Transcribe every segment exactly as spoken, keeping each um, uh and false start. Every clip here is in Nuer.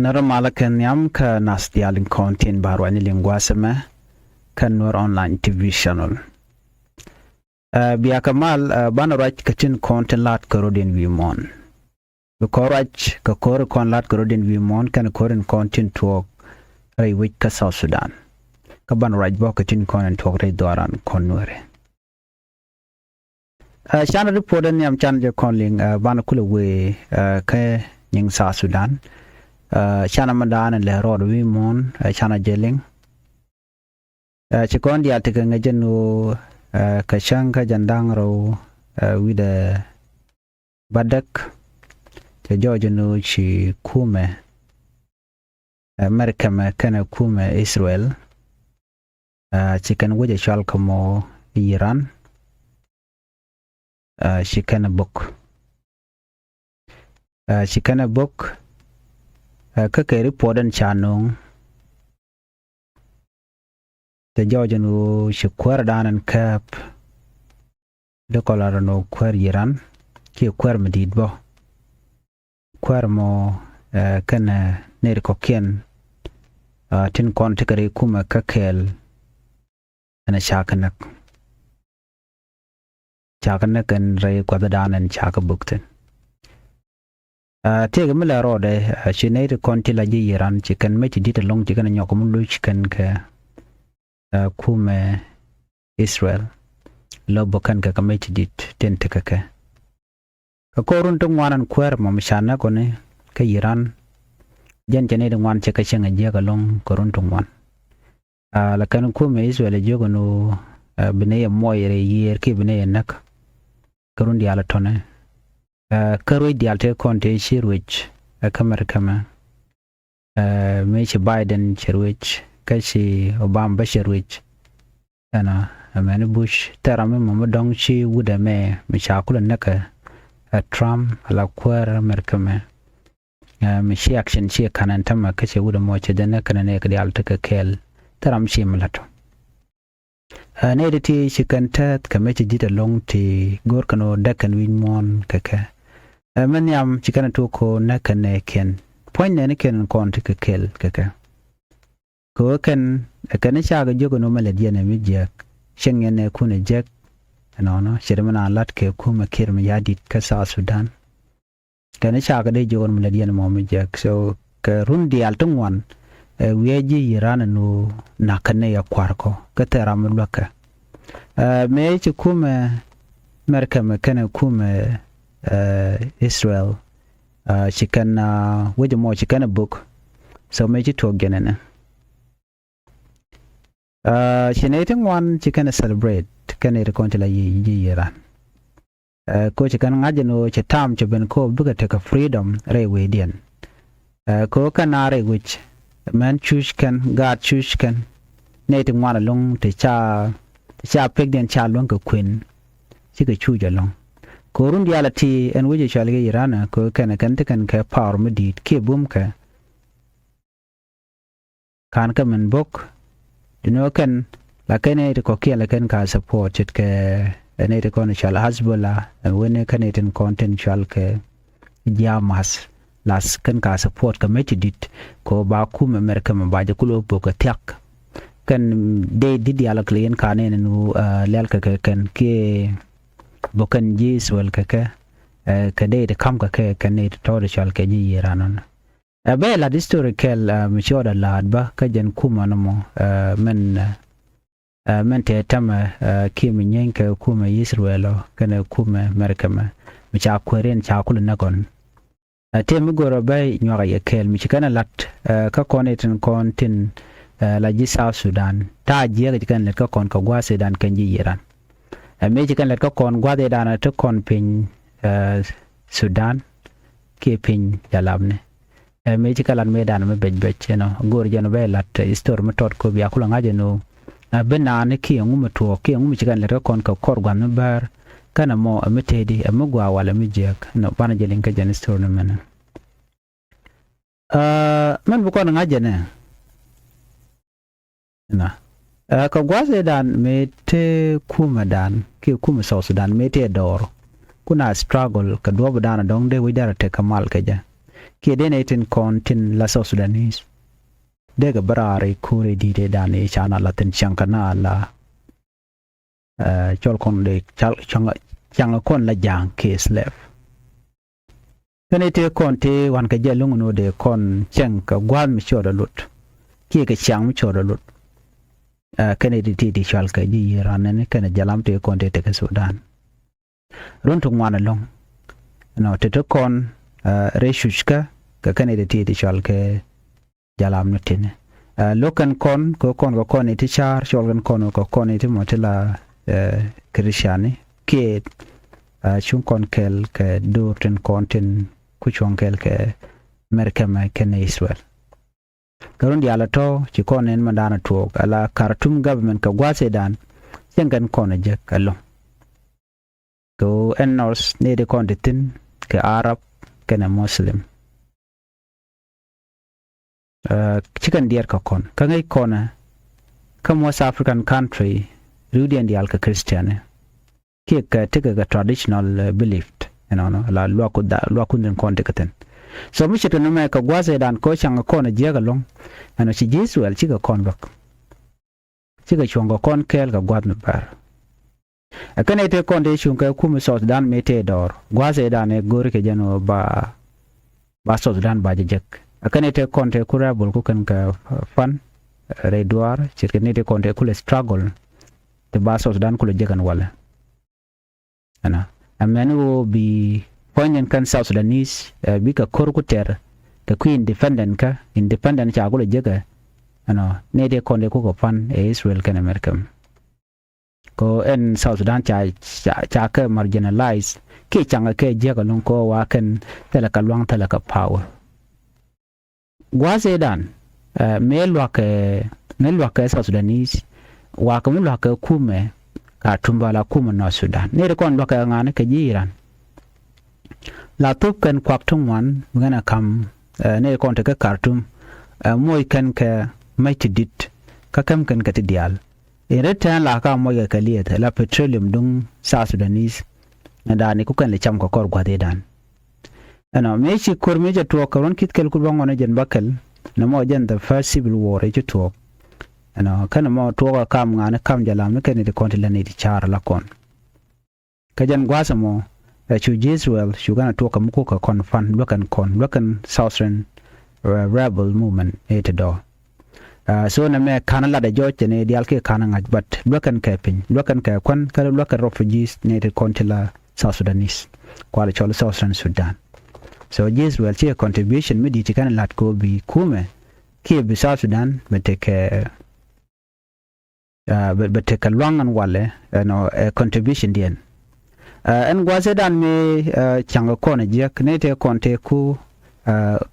Nɛrä malä kɛ nhiam kä nath diaal in kɔn tin ba ruacni liŋ gua̱a̱th ɛmɛ kä Nuer Online T V channel. Ɛ, bia kɛ mal, ɛ, banɛ ruac kɛ tin kɔn tin la̱t kɛ rɔ̱diɛn wi̱i̱ muɔ̱ɔ̱n. Bi kɔn ruac kɛ ko̱r in kɔn la̱t kɛ rɔ̱diɛn wi̱i̱ muɔ̱ɔ̱n kɛnɛ ko̱r in kɔn tin tuɔɔk rɛy wec kä South Sudan. Kä banɛ ruac bä kɛ tin kɔn in tuɔɔk rɛy dhɔaaran kɔn Nuɛri. Ɛ, canɛ report in nhiam canɛ jɛ kɔn liŋ, ɛ, banɛ kulɛ wee, ɛ, kä nyiŋ South Sudan. Ɛ, canɛ mi daanɛ lɛ rɔɔd wi̱i̱ muɔ̱ɔ̱n, ɛ, canɛ jɛ liŋ. Ɛ, ci kɔn diaal tekɛ ŋäc jɛn ɣöö, ɛ, kɛ cäŋ kä jɛn da̱ŋ rɛw, ɛ, wi̱cdɛ bädäk, cɛ jɔɔc jɛn ɣöö ci kumɛ, ɛ, Mɛrkɛmɛ kɛnɛ kumɛ Israel, ɛ, ci kɛn wec ɛ cɔal kɛ mɔ Iran, ɛ, ci kɛn ɛ bok. Ɛ, ci kɛn ɛ bok, ɛ, kä kɛ report in ca nööŋ. Cɛ jɔɔc ɛn ɣöö ci kuäär dan ɛn kääp, dee kɔn lar ɛn ɣöö kuäär Iran, kiɛ kuäär mi di̱i̱t bä. Kuäär mɔ, ɛ, kɛnɛ nɛy ti kɔ̱kiɛn, ɛ, tin kɔn tekɛ rɛy kumɛ kä kɛɛl, ɛn ɛ ca kɛ näk. Ca kɛ näk ɛn rɛy gua̱thdan ɛn ca kɛ bök thi̱n. Ɛ, tëëkɛ mi lɛ rɔɔdɛ, ɛ, ci nɛy ti kɔn ti la ji̱ Iran, ci kɛn mec ti di̱t ɛlɔ̱ŋ, ci kɛn nyɔk mi lo̱c kɛn kɛ, ɛ, kumɛ Israel. Lɔ bä kɛn kɛ kɛ mec ti di̱t tin tekɛ kɛ. Kɛ ko̱r run ti ŋuan ɛn kuäär mɔ mi ca näk kɔni kä Iran. Jɛn cɛ nɛy ti ŋuan cɛ kɛ cieŋ ɛ jiäk ɛlɔ̱ŋ kɛ run ti ŋuan. Ɛ, la kɛn kumɛ Israel ɛ jiök ɛn ɣöö, ɛ, bi nɛy ɛ muɔc rɛy yiëër kiɛ bi nɛy ɛ näk. Kä run diaal ɛ tɔ̱nɛ. Ɛ, kä ruec diaal tëë kɔn tëë ci ruec, ɛ, kä Mɛrkɛmɛ. Ɛ, mëë ci Biden cɛ ruec, kä ci Obama bä cɛ ruec. Ɛnɔ, ɛ, mɛni Bush, thil ram mi mɔ mi dɔ̱ŋ ci wut ɛmɛ, mi ca kulɛ näkɛ, ɛ, Trump, ala kuäär Mɛrkɛmɛ. Ɛ, mi ci action ci ka̱n ɛn tämɛ kä cɛ wut ɛmɔ cɛ jɛ näk kɛnɛ nɛy kɛ diaal tekɛ kɛɛl. Thil ram ci mi la̱t. Ɛ, nɛy ti ti ci kɛn tɛth kɛ mec ti di̱t ɛlɔ̱ŋ ti go̱o̱r kɛn ɣöö däk kɛn wi̱c muɔ̱ɔ̱n kɛ kɛ. Ɛ, mi nhiam ci kɛn ɛ tuɔk ko̱ näk kɛn nɛɛkiɛn. Puɔ̱ny nɛɛnikiɛn in kɔn ti kɛ kɛl kɛ kɛ. Kɛ ɣöö kɛn, ɛ kɛn i̱ cakɛ jiök ɛn ɣöö mɛ lät yɛn ɛ mi jiääk. Cieŋ yɛn nɛɛkun ɛ jiäk. Ɛnɔnɔ, ce̱t mi naan la̱t kɛ kumɛ Kiir Mayardit kä South Sudan. Kɛn i̱ cakɛ dee jiök ɛn mi lät yɛn mɔ mi jiääk. So, kɛ run diaal ti ŋuan, ɛ, wi̱i̱ ji̱ Iran ɛn ɣöö na̱k kɛn nɛy ɛ kua̱r kɔ, kä thil ram mi luäk kɛ. Ɛ, mëë ci kumɛ Mɛrkɛmɛ kɛnɛ kumɛ, ɛ, Israel, ɛ, ci kɛn, ɛ, wec ɛmɔ ci kɛn ɛ bök. So, mëë ci tuɔɔk jɛn ɛnɛ. Ɛ, ci nɛy ti ŋuan ci kɛn ɛ celebrate, kɛn nɛy ti kɔn ti la ji̱, ji̱ Iran. Ɛ, kɛ ɣöö ci kɛn ŋa̱c ɛn ɣöö ci ta̱a̱m ci ben kɛ ɣöö bikɛ tekɛ freedom rɛy wecdiɛn. Ɛ, kɛ ɣöö kɛn a rɛy wec, mɛn cuc kɛn, gaat cuc kɛn, nɛy ti ŋuan ɛlɔ̱ŋ ti ca, ti ca pekdiɛn ca luäŋ kɛ kuën, cikɛ cuc ɛlɔ̱ŋ. Kɛ ɣöö run diaal ɛ ti ɛn wec ɛ cɔal kɛ Iran, ɛ, kɛ ɣöö kɛn, kɛn ti kɛn kɛ power mi di̱i̱t kiɛ bum kɛ. Ka̱n kä min bok, ti ni ɣä kɛn, la kɛn nɛy ti kɔ̱kiɛn la kɛn ka support ce̱tkɛ, ɛ, nɛy ti kɔn cɔal Hezbollah, ɛ, wen kä nɛy tin kɔn tin cɔal kɛ ji̱ Hamas, la kɛn ka support kɛ mec ti di̱t, kɛ ɣöö ba kumɛ Mɛrkɛmɛ ba jɛ kulɛ bok kɛ thia̱k. Kɛn dee di̱t diaal kɛ lɛ yɛn ka nɛn ɛn ɣöö, ɛ, lɛl kɛ kɛ kɛn kiɛ bok kɛn ji̱ Israel kɛ kɛ, ɛ, kɛ dee ti ka̱m kɛ kɛ kɛn nɛy ti tɔɔt cɔal kɛ ji̱ Iran ɔn. Ɛ, bɛ la̱t history kɛl, ɛ, mi ci ɣɔt ɛ la̱a̱t bä kä jɛn kumɛ nɔmɔ, ɛ, mɛn, ɛ, mɛn tëë tämɛ, ɛ, kiɛ mi nyieeny kɛ kumɛ Israel ɔ kɛnɛ kumɛ Mɛrkɛmɛ, mi ca kuääriɛn ca kulɛ näk ɣɔn. Ɛ, tëë mi go̱rɛ bä nyuak ɛ yɛ kɛɛl mi ci kɛn ɛ la̱t, ɛ, kä kɔn i̱ tin kɔn tin, ɛ, la ji̱ South Sudan. Ta̱a̱ jiääk ci kɛn lät kä kɔn kɛ gua̱a̱th i̱dan kɛn ji̱ Iran. Ɛ, mëë ci kɛn lät kä kɔn gua̱a̱th i̱dan ti kɔn piny, ɛ, Sudan kiɛ piny jalapni. Ɛ, mëë ci kɛ lat mëëdan mi bec bec, you know, go̱o̱r jɛn bɛ lat, ɛ, history mi tɔt kɔ bia kulɛ ŋa̱c ɛn ɣöö, ɛ, bi naan kiɛ ŋu mi tuɔɔk kiɛ ŋu mi ci kɛn lät kä kɔn kɛ kɔr gua̱th mi bäär. Kɛnɛ mɔ ɛ mi tëëdi, ɛ mi gɔaa walɛ mi jiääk, you know, banɛ jɛ liŋ kä jɛn history ni mɛnɛ. Ɛ, mɛn bi kɔn ŋa̱c jɛnɛ. Nä. Ɛ, kɛ gua̱a̱th ëëdan mëë tëë kumɛdan kiɛ kumɛ South Sudan mëë tëë dɔɔr. Kun a struggle kɛ duɔ̱ɔ̱pdan a dɔ̱ŋ dee wec dee rɔ tek kɛ mal kɛ jɛ. Kiɛ dee nɛy tin kɔn tin la South Sudanese. Dee kɛ bä raar i̱ ko̱r i̱ di̱t i̱ dan i̱ ca na la thi̱n cäŋ kɛ na la. Cɔl kɔn dee cäŋ kɔn la ja̱a̱ŋ kiɛ slave. Kɛn i̱ tëë kɔn tëë wan kɛ jɛ lo̱ŋ ni wä dee kɔn cäŋ kɛ gua̱a̱th mi cɔɔdɛ lot kiɛ kɛ ciaŋ mi cɔɔdɛ lot. Kɛn i̱ ti ti cɔal kɛ ji̱ yi̱ ran nɛni kɛn jalam tëë kɔn tëë tekɛ Sudan. Run ti ŋuan ɛlɔ̱ŋ. Ɛnɔ ti ti kɔn rɛy cuc kä kɛ kɛn i̱ ti ti cɔal kɛ jalam ni tini. Lo̱k kɛn kɔn kɛ kɔn kɛ kɔn i̱ ti ca̱a̱r cɔl kɛn kɔn kɛ kɔn i̱ ti mɔ ti la Krithiani kiɛ cuŋ kɔn kɛl kɛ do̱r tin kɔn tin ku cuɔ̱ŋ kɛl kɛ Mɛrkɛ mɛ kɛn Israel. Kɛ run diaal ɛ tɔ̱ ci kɔn nɛn mɛ daanɛ tuɔɔk ala Khartoum government kɛ gua̱a̱th ëëdan. Cieŋ kɛn kɔn ɛ jek ɛlɔ̱ŋ. Kɛ ɣöö ɛn North nɛy ti kɔn ti thi̱n kɛ Arab kɛnɛ Muslim. Ci kɛn diɛɛr kɛ kɔn kä ŋäc kɔnɛ kä most African country riwdiɛn diaal kɛ Christian. Kiɛ kɛ tekɛ kɛ traditional belief ɛnɔnɔ la luaku dha luaku ni kɔn tekɛ thi̱n. So mi ce̱tkɛ ni mɛ kɛ gua̱a̱th ëëdan kɛ ɣöö caŋ kɛ kɔn ɛ jiäk ɛlɔ̱ŋ. Ɛnɔ ci ji̱ Israel cikɛ kɔn luäk. Cikɛ cuɔ̱ŋ kɛ kɔn kɛɛl kɛ gua̱a̱th mi bär. Ɛ kɛn ɛ tëë kɔn tëë cuŋ kɛ kum South Sudan mi tëë dɔɔr gua̱a̱th ëëdan ɛ go̱o̱ri kɛ jɛn ɣöö ba ba South Sudan ba jɛ jek. Ɛ kɛn ɛ tëë kɔn tëë ku rebel ku kɛn kɛ pan rɛy duaar ce̱tkɛ ni tëë kɔn tëë kulɛ struggle. Ti ba South Sudan kulɛ jek ɛn walɛ. Ɛnɔ ɛ mɛn ɣöö bi puɔ̱ny in kɛn South Sudanese bikɛ ko̱r ku tɛr kɛ kui̱ independent kä independent ca kulɛ jekɛ. Ɛnɔ nɛy tëë kɔn tëë kukɛ pan ɛ Israel kɛn America. Kɛ ɣöö ɛn South Sudan ca ca kɛ marginalize kiɛ caŋɛ kɛ jiäk ɛlɔ̱ŋ kɛ ɣöö wa kɛn thilɛ kɛ luaŋ thilɛ kɛ power. Gua̱a̱th ëëdan mëë lua̱kɛ mëë lua̱kɛ South Sudanese wakɛ mi lua̱kɛ kumɛ Khartoum bala kumɛ North Sudan. Nɛy ti kɔn lua̱kɛ ŋa̱ni kɛ ji̱ Iran. La thop kɛn kuak ti ŋuan bi ŋän a ka̱m nɛy ti kɔn tekä Khartoum. Moc kɛn kɛ mac ti di̱t kä käm kɛn kɛ ti diaal. In ri tɛn la ka moc kɛ kɛ liɛth la petroleum duŋ South Sudanese. Ɛn daani ku kɛn lɛ cam kɛ kɔr gua̱a̱th ëëdan. Ɛnɔ mëë ci ko̱r mëë cɛ tuɔɔk kɛ ruɔ̱n ki̱th kɛl kut bä ŋuɔ̱n jɛn bä kɛl. Nɛ mɔ jɛn the first civil war ëë ci tuɔɔk. Ɛnɔ kɛn mɔ tuɔɔk ɛ kam ŋa̱ni kam jɛ lam ni kɛn ti kɔn ti lɛ ni ti ca̱r la kɔn. Kä jɛn gua̱a̱th ɛmɔ ɛ cu ji̱ Israel cu kɛn a tuɔɔk kɛ mi kuk kɛ kɔn pan luäk kɛn kɔn luäk kɛn Southern rebel movement ëë ti dɔɔ. So nɛ mɛ ka̱n lat ɛ jɔc cɛ ni diaal kiɛ ka̱n ɛ ŋa̱c but luäk kɛn kɛ piny luäk kɛn kɛ kuän kä luäk kɛn refugees ni ti kɔn ti la South Sudanese. Kual cɔl Southern Sudan. So ji̱ Israel ci kɛ contribution mi di̱t ci kɛn lat kɛ ɣöö bi kumɛ kiɛ bi South Sudan bɛ tekɛ bɛ tekɛ luaŋ ɛn walɛ ɛnɔ ɛ contribution diɛn. Ɛn gua̱a̱th ëëdan mi ca̱ŋ kɛ kɔn ɛ jiäk ni tëë kɔn tëë ku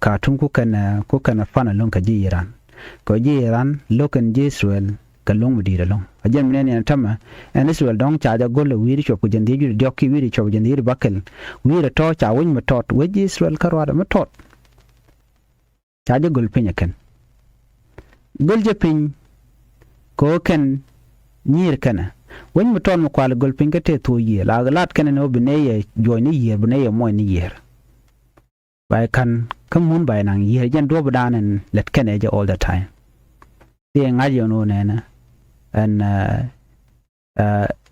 Khartoum ku kɛn ku kɛn pan ɛlɔ̱ŋ kɛ ji̱ Iran. Kɛ ji̱ Iran lo̱k kɛn ji̱ Israel kɛ lo̱ŋ mi di̱i̱t ɛlɔ̱ŋ. A jɛn mi nɛn yɛn tämɛ ɛn Israel dɔ̱ŋ ca jɛ go̱l ɛ wi̱i̱ri cuɔp kɛ jɛn dhiec wi̱i̱ri diɔ̱k ki wi̱i̱ri cuɔp kɛ jɛn dhiec bakɛl. Wi̱i̱ri tɔ̱ ca wec mi tɔt wec ji̱ Israel kä ruaadɛ mi tɔt. Ca jɛ göl piny ɛ kɛn. Göl jɛ piny kɛ ɣöö kɛn nyier kɛnɛ. Wec mi tɔt mi kual göl piny kä tëë thuɔ̱ɔ̱c yiëë la lat kɛnɛ ni ɣöö bi nɛy yɛ juɔ̱ɔ̱c ni yiëër bi nɛy yɛ muɔc ni yiëër. Ba yɛ ka̱n kä mun ba yɛ naŋ yiëër jɛn duɔ̱ɔ̱pdan ɛn lät kɛnɛ jɛ all the time. Tëë ŋa̱c yɛ ɣän ɣöö nɛnɛ ɛn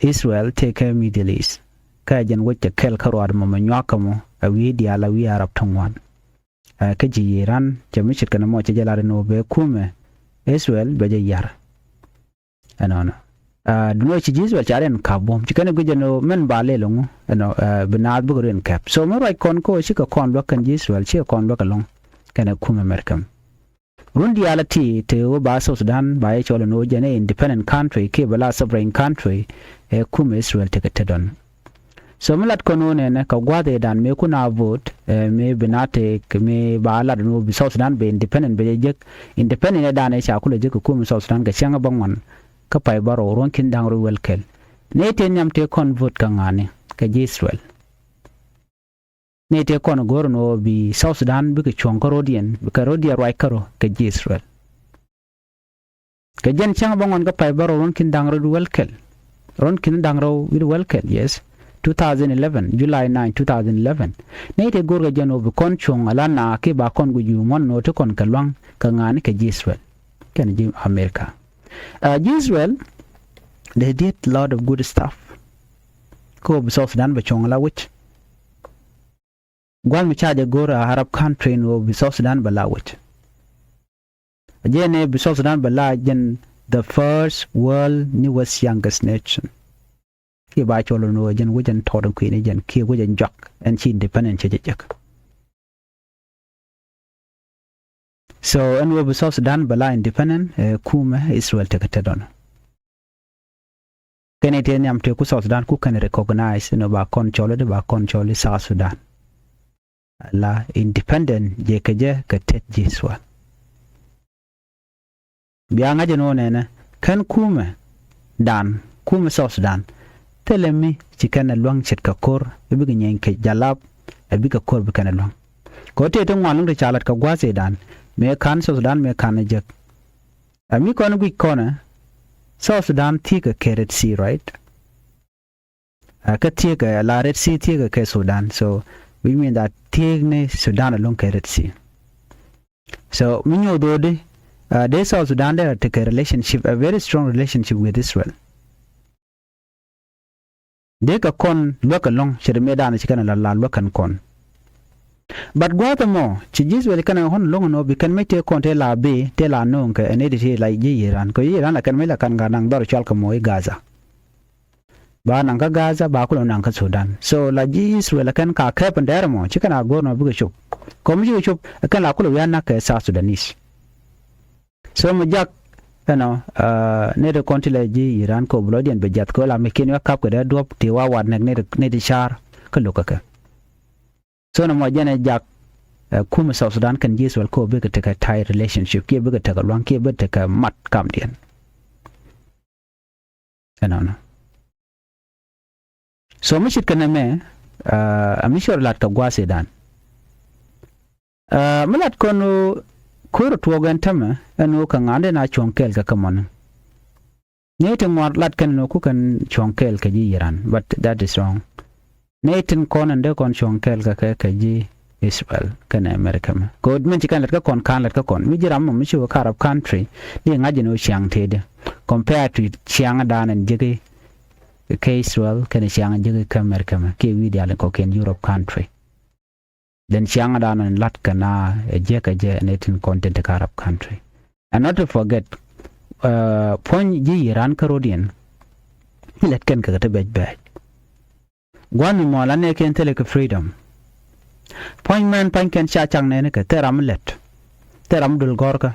Israel tëë kä Middle East. Kä ɛ jɛn wec cɛ kɛl kä ruaadɛ mɔ mɛ nyuakä mɔ ɛ wi̱i̱ diaal ɛ wi̱i̱ Arab ti ŋuan. Kä ji̱ Iran cɛ mi ce̱tkɛ ni mɔ cɛ jɛ lat ɛn ɣöö bɛ kumɛ Israel bɛ jɛ yar. Ɛnɔnɔ duundɛ ɣöö ci ji̱ Israel ca riɛn ka̱p buɔ̱m ci kɛn ɛ guic ɛn ɣöö mɛn ba lɛl ɛŋu ɛnɔ bi naath bikɛ riɛn kɛp. So mi ruac kɔn kä ɣöö cikɛ kɔn luäk kɛn ji̱ Israel cikɛ kɔn luäk ɛlɔ̱ŋ kɛnɛ kumɛ Mɛrkɛ. Run diaal a ti te ɣöö ba South Sudan ba yɛ cɔl ɛn ɣöö jɛn ɛ independent country kiɛ bɛ la sovereign country. Ɛ kumɛ Israel tekɛ tetdɔn. So mi lat kɔn ɣöö nɛnɛ kɛ gua̱a̱th ëëdan mëë kun a vote mëë bi na tëëk mëë ba lat ɛn ɣöö bi South Sudan bɛ independent bɛ jɛ jek. Independent ëëdan ëë ca kulɛ jek kɛ kumɛ South Sudan kɛ cäŋ bä ŋuan kä pay bä rɔw ruɔ̱n ki̱n da̱ŋ rɛw wäl kɛl. Nɛy tëë nhiam tëë kɔn vote kɛ ŋa̱ni kɛ ji̱ Israel. Nɛy tëë kɔn go̱o̱r ɛn ɣöö bi South Sudan bikɛ cuɔ̱ŋ kä ro̱diɛn bikɛ ro̱diɛn ruac kärɔ̱ kɛ ji̱ Israel. Kɛ jɛn cäŋ bä ŋuan kä pay bä rɔw ruɔ̱n ki̱n da̱ŋ rɛw wäl kɛl. Ruɔ̱n ki̱n da̱ŋ rɛw wi̱cdɛ wäl kɛl, yes. two thousand eleven, July nine, two thousand eleven. Nɛy tëë go̱rkɛ jɛn ɣöö bi kɔn cuɔ̱ŋ ala naath kiɛ ba kɔn guic yum ɣän ɣöö te kɔn kɛ lua̱ŋ kɛ ŋa̱a̱ni kɛ ji̱ Israel kɛnɛ ji̱ America. Ji̱ Israel, they did lot of good stuff. Kä ɣöö bi South Sudan bɛ cuɔ̱ŋ ala wec. Gua̱th mi ca jɛ go̱r a Arab country ni ɣöö bi South Sudan bɛ la wec. Jɛn ɛ bi South Sudan bɛ la jɛn the first world newest youngest nation. Kiɛ ba cɔl ni ɣöö jɛn wec ɛn tɔɔt in kui̱ni jɛn kiɛ wec ɛn juak ɛn ci independent cɛ jɛ jek. So ɛn ɣöö bi South Sudan bɛ la independent, ɛ kumɛ Israel tekɛ tetdɔn. Kɛn i̱ tëë nhiam tëë ku South Sudan ku kɛn recognize inɔ ba kɔn cɔl i̱ di ba kɔn cɔl i̱ South Sudan. La independent jɛ kɛ jɛ kɛ tet ji̱ Israel. Bia ŋa̱c ɛn ɣöö nɛnɛ kɛn kumɛ dan kumɛ South Sudan. Thilɛ mi ci kɛn ɛ luäŋ ce̱tkɛ ko̱r ɛ bikɛ nyieeny kɛ jalap ɛ bikɛ ko̱r bi kɛn ɛ luäŋ. Kɛ ɣöö tëë ti ŋuan luŋ ti ca lat kɛ gua̱a̱th i̱ dan mëë ka̱n South Sudan mëë ka̱n ɛ jek. Ɛ mi kɔn guic kɔnɛ South Sudan thiekɛ kɛ Red Sea, right? Ɛ kä thiekɛ la Red Sea thiekɛ kɛ Sudan. So which mean that thiekni Sudan ɛlɔ̱ŋ kɛ Red Sea. So mi nyuɔth ɣöö di dee South Sudan dee tekɛ relationship, a very strong relationship with Israel. Dee kɛ kɔn luäk ɛlɔ̱ŋ ce̱t mëë danɔ ci kɛn ɛ la la luäk kɛn kɔn. But gua̱a̱th ɛmɔ ci ji̱ Israel kɛn ɛ ɣän lo̱ŋ ɛn ɣöö bi kɛn mec tëë kɔn tëë la bi tëë la nööŋ kɛ ɛn iti tëë la ji̱ Iran kɛ ji̱ Iran la kɛn mec la ka̱n gat naŋ dhɔr cual kɛ mɔ i̱ Gaza. Ba naŋ kä Gaza ba kulɛ naŋ kä Sudan. So la ji̱ Israel kɛn ka kɛp ɛn dɛr ɛmɔ ci kɛn a go̱o̱r nɔ bikɛ cop. Kɔm cikɛ cop kɛn la kulɛ wi̱i̱ a nak kɛ South Sudanese. So mi jak ɛnɔ nɛy ti kɔn ti lɛ ji̱ Iran kɛ ɣöö bi lɔcdiɛn bɛ jiath kɛ ɣöö la mi kiɛn wä kap kɛ dee duɔ̱p ti wa wat nɛk nɛy ti ca̱a̱r kä lo̱k kɛ kɛ. So nɔmɔ jɛn ɛ jak ɛ kumɛ South Sudan kɛn ji̱ Israel kɛ ɣöö bikɛ tekɛ tight relationship kiɛ bikɛ tekɛ lua̱ŋ kiɛ bikɛ tekɛ mat kamdiɛn. Ɛnɔnɔ. So mi ce̱tkɛ nɛmɛ ɛ mi cɔr lat kɛ gua̱a̱th i̱ dan. Ɛ mi lat kɔn ɣöö ko̱r ɛ tuɔɔk ɛn tämɛ ɛn ɣöö kɛ ŋa̱a̱n den a cuɔ̱ŋ kɛɛl kɛ kä mɔni. Ni ti ŋuar lat kɛn ni ku kɛn cuɔ̱ŋ kɛɛl kɛ ji̱ Iran, but that is wrong. Ni tin kɔn in dee kɔn cuɔ̱ŋ kɛɛl kɛ kɛ kɛ ji̱ Israel kɛnɛ America mɛ. Kɛ ɣöö min ci kɛn lät kä kɔn ka̱n lät kä kɔn mi ji̱ ram mɔ mi ci wä kä Arab country ni ŋa̱c in wä ciaŋ tëëdi compare to ciaŋ dan in ji̱ kɛ Israel kɛnɛ ciaŋ ji̱ kɛ America mɛ kiɛ wi̱i̱ diaal in kɔkiɛn Europe country. Then ciaŋdan in lat kɛ na ɛ jiäk ɛ jɛ ni tin kɔn tin ti kä Arab country. And not to forget, uh, puɔ̱ny ji̱ Iran kä rodiɛn. Lät kɛn kɛ kɛ ti bɛc bɛc. Gua̱n mi mɔɔl anɛ kɛn thilɛ kɛ freedom. Puɔ̱ny mɛn pa̱ny kɛn ca cak nɛni kɛ thil ram lät. Thil ram dul gɔ̱rkä.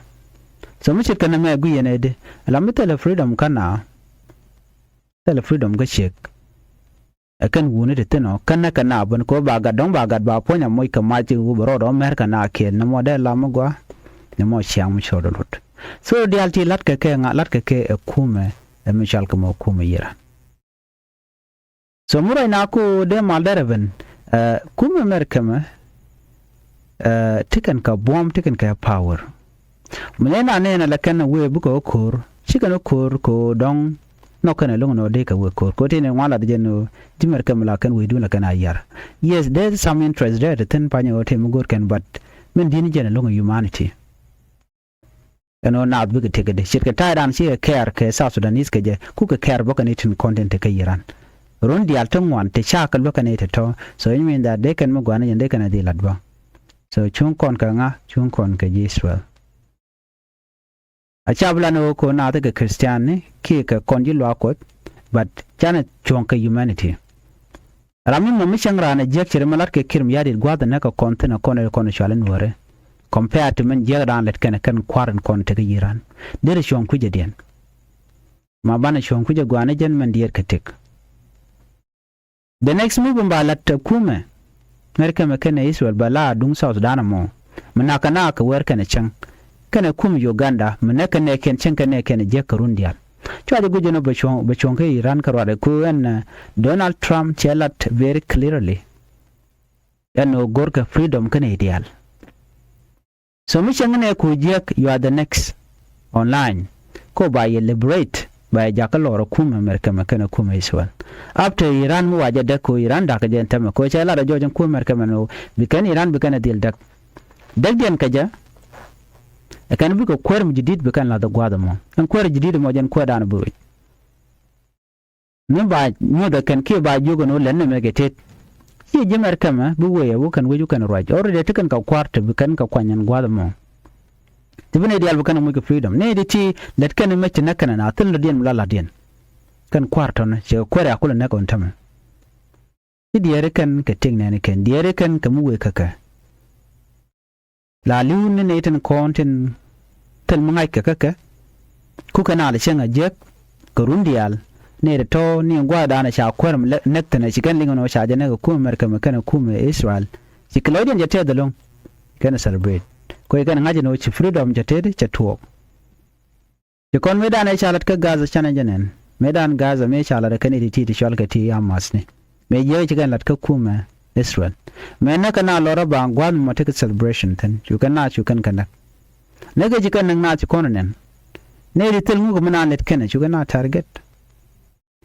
So mi ce̱tkɛ nɛmɛ gui̱c yɛn ɛ di. Lam mi thilɛ freedom kä na. Thilɛ freedom kä ciek. Ɛ kɛn wuni ti thin ɔ kɛn nɛ kɛ na ben kɛ ɣöö ba gat dɔ̱ŋ ba gat ba puɔ̱ny a moc kɛ mac i̱ wä bɛ rɔɔdɛ ɔ mɛr kɛ na kiɛn nɛ mɔ dee lam mi gɔaa. Nɛ mɔ ciaŋ mi cɔɔd ɔ luɔt. So diaal ti la̱t kɛ kɛ ŋa̱ la̱t kɛ kɛ ɛ kumɛ ɛ mi cɔal kɛ mɔ kumɛ Iran. So mi ruac na ku dee mal derɛ ben ɛ kumɛ mɛr kɛmɛ. Ɛ ti kɛn kɛ buɔ̱m ti kɛn kɛ power. Mi nɛn a nɛn a lɛ kɛn a wee bikɛ wä ko̱r ci kɛn wä ko̱r kɛ wä dɔ̱ŋ. Nhɔk kɛn a lo̱ŋ ni wä dee kɛ wee ko̱r kɛ wä ti ni ŋuan lat jɛn ni wä ji̱ mɛr kɛn mi la kɛn wee duun la kɛn a yar. Yes, there is some interest there ti thin pany wä ti mi go̱r kɛn, but min di̱n jɛn a lo̱ŋ humanity. Ɛn wä naath bikɛ tekɛ di ce̱tkɛ ta̱a̱ dan ci kɛ kɛɛr kɛ South Sudanese kɛ jɛ ku kɛ kɛɛr bä kɛn itin kɔn tin tekɛ Iran. Run diaal ti ŋuan ti ca kɛ luäk kɛn itin tɔ̱. So it mean that dee kɛn mi gua̱n jɛn dee kɛn a dhil lat bä. So cuŋ kɔn kɛ ŋa cuŋ kɔn kɛ ji̱ Israel. A ca bi lan ɣöö ko̱n naath kɛ Christian ni kiɛ kɛ kɔn ji̱ luaak Kuɔth, but canɛ cuɔ̱ŋ kɛ humanity. Ram mi mɔ mi cäŋ raan ɛ jiäk cɛ ri mi lat kɛ kirim ya̱di̱t gua̱a̱th ɛ näk kɛ kɔn thi̱n ɛ kɔn ɛ kɔn ɛ cual in wääri. Compare to min jiäk raan lät kɛn ɛ kɛn kua̱r in kɔn tekɛ yi̱ raan derɛ cuɔ̱ŋ kui̱cädiɛn. Ma banɛ cuɔ̱ŋ kui̱cä gua̱a̱ni jɛn min diɛɛr kɛ tëk. The next move in ba lat ɛ kumɛ ŋäri kɛmɛ kɛnɛ Israel ba la duŋ South Sudan ɛmɔ. Mi nak kɛ nak kɛ wɛr kɛnɛ cäŋ kɛnɛ kumɛ Uganda mi nɛk kɛ nɛɛkiɛn cäŋ kɛ nɛɛkiɛn ɛ jiäk kɛ run diaal. Cua jɛ guic ɛn ɔ bɛ cuɔ̱ŋ bɛ cuɔ̱ŋ kä Iran kä ruat ɛ ku ɛn Donald Trump cɛ lat very clearly. Ɛn ɔ go̱rkɛ freedom kɛnɛ diaal. So mi cäŋ nɛ ku jiäk, you are the next online. Ko ba yɛ liberate Ba jɛ jakä lɔr ɛ kumɛ Mɛrkɛ mɛ kɛnɛ kumɛ Israel. After Iran mi wa jɛ däk kɛ ɣöö Iran da̱kä jɛ ɛn tämɛ kɛ ɣöö cɛ lat ɛ jɔɔc ɛn kumɛ Mɛrkɛ mɛ ni ɣöö bi kɛn Iran bi kɛn ɛ dhil däk. Däkdiɛn kɛ jɛ ɛ kɛn bikɛ kuäär mi ji̱ di̱t bi kɛn la̱th ɛ gua̱a̱th ɛmɔ. Ɛn kuäär ji̱ di̱t ɛmɔ jɛn kuäärdan bi ruec. Mi ba nyuɔ̱th ɛ kɛn kiɛ ba jiök ɛn ɣöö lɛn nɛmɛ kɛ tet. Ciɛ ji̱ Mɛrkɛ mɛ bi wëë ɛ wä kɛn wec wä kɛn ruac. Already te kɛn kɛ kua̱r te bi kɛn kɛ kuany ɛn gua̱a̱th ɛmɔ. Ti bi nɛy diaal bi kɛn ɛ muc kɛ freedom. Nɛy ti ti lät kɛn ɛ mec ti näk kɛn ɛ na thil dɔ̱diɛn mi la la̱tdiɛn. Kɛn kua̱r tɔ̱nɛ cɛ kɛ kuäär ɛ a kulɛ näk ɣän tämɛ. Ci diɛɛri kɛn kɛ tiek nɛɛni kɛn diɛɛri kɛn kɛ mi wëë kä kɛ. La li̱w ni nɛy tin kɔn tin thil mi ŋa̱ckɛ kä kɛ. Kukɛ nal cieŋ a jiäk kɛ run diaal. Nɛy ti tɔ̱ ni gua̱a̱thdan ca kuäär mi lɛ- näk thi̱n ɛ ci kɛn liŋ ɛn ɣöö ca jɛ näk ɛ kumɛ Mɛrkɛ mɛ kɛnɛ kumɛ Israel. Ci kɛ lɔcdiɛn cɛ tɛth ɛlɔ̱ŋ. Kɛnɛ celebrate kɛ ɣöö ci kɛn ŋa̱c ɛn ɣöö ci freedom cɛ tet cɛ tuɔɔk. Ci kɔn mëëdan ëë ca lat kä Gaza canɛ jɛ nɛn. Mëëdan Gaza mëë ca lat kä nɛy ti ti ti cɔal kɛ ti Hamas ni. Mëë jiäk ci kɛn lat kä kumɛ Israel. Mëë näk kɛ na lɔrä ba gua̱a̱th mɔ tekɛ celebration thi̱n. Cu kɛn na cu kɛn kɛ näk. Näk kɛ ci kɛn näk na ci kɔn nɛn. Nɛy ti thil ŋuk mi na lät kɛnɛ cu kɛn na target.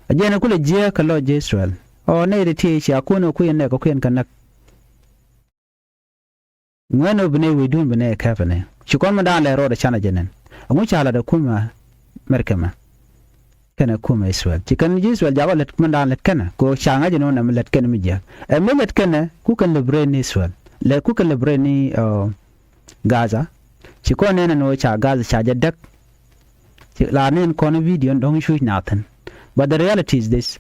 A jɛn kulɛ jiäk kɛ lɔc ji̱ Israel. Ɔ nɛy ti ti cia kun ɛ kui̱ nɛk ɛ kui̱n kɛ näk. Ŋuɛn ɣöö bi nɛy wecdun bi nɛy kɛpɛ ni ci kɔn mi daan lɛ rɔɔdɛ canɛ jɛ nɛn. Ɛŋu ca lat ɛ kumɛ Mɛrkɛ mɛ kɛnɛ kumɛ Israel ci kɛn ji̱ Israel jakɔ lät mi daan lät kɛnɛ kɛ ɣöö ca ŋa̱c ɛn ɣöö nɛmɛ lät kɛnɛ mi jiäk. Ɛ mi lät kɛnɛ ku kɛn liberate ni Israel lɛ ku kɛn liberate ni Gaza. Ci kɔn nɛn ɛn ɣöö ca Gaza ca jɛ däk. Ci la nɛn kɔn video dɔ̱ŋ cuc na thi̱n. But the reality is this.